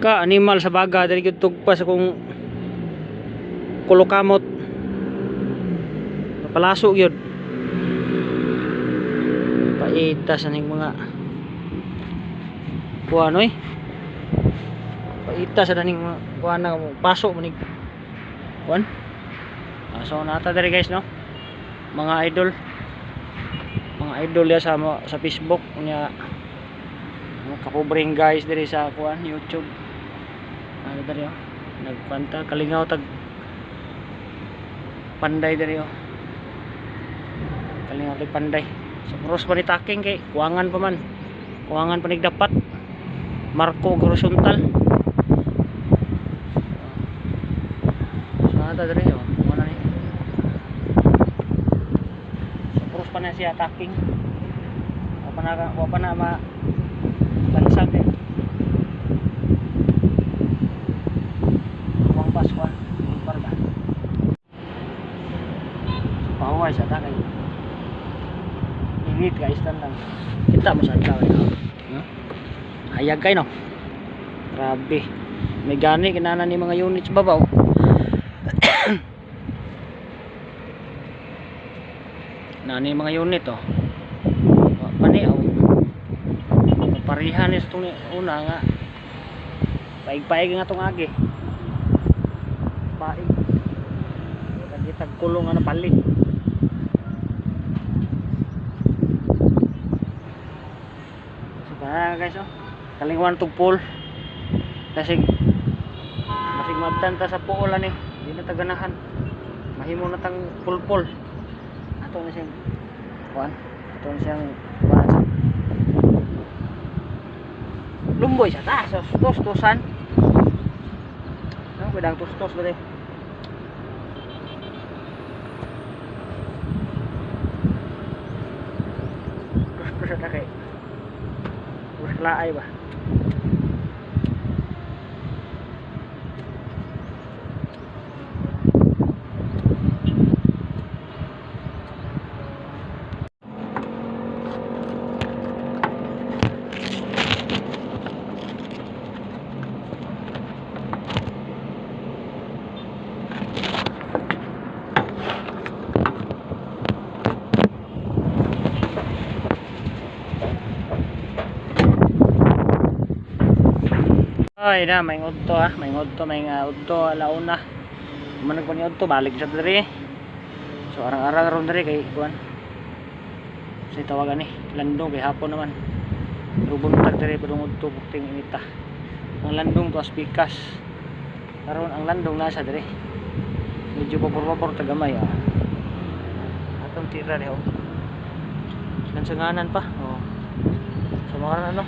Ka animal sa baga diri gyud tugpa sa kung kulukamot. Palaso gyud. Paitas aning mga kuan oy. Paitas aning mga kuan na paso manig kuan. So nata diri guys no. Mga idol. Mga idol ya sa Facebook unya mga kapobreng guys diri sa kuan YouTube. Ano diri oh. Nagpanta kalingaw tag panday diri oh. Kalingaw tag panday. So cross pa ni taking kay kuangan pa man. Kuangan pa nig dapat. Marko horizontal. So nata diri oh. Mo na ni. So cross pa na siya taking. Wa pa na ma lansag eh. Uwang Pasko par ba? Pahuway sa takay. Init guys lang. Kita mo sa adlaw eh, no? Huh? Hayag kay no. Grabe. May gani kinana ni mga units babaw. Nani mga unit oh. Wa pa ni oh. Parihan ni sa itong una nga. Paig-paig nga itong agi. Paig. Nagitag kulong nga napalit. So pa guys oh. Kalingwan tug pool. Kasi masig magtanta sa pool ani. Di na taganahan. Mahimo na tang pulpol. Ato na siyang kuan. Ato na siyang kuan sa lumboy sa taas. So, tos tosan. No, pwedang tos-tos ba tayo? Tos-tos sa kay. Tos laay ba? Ay na, may udto ha, may udto, may udto alauna. Manag pa ni udto, balik sa diri. So arang-arang ron diri kay kuan. Sa tawagan ni, landong kay hapon naman. Pero buntag diri padung udto bukting inita. Ang landong to pikas. Karon ang landong nasa diri. Medyo pabor-pabor tagamay ah. Atong tira diho. Lansanganan pa. Oh. So mga ano.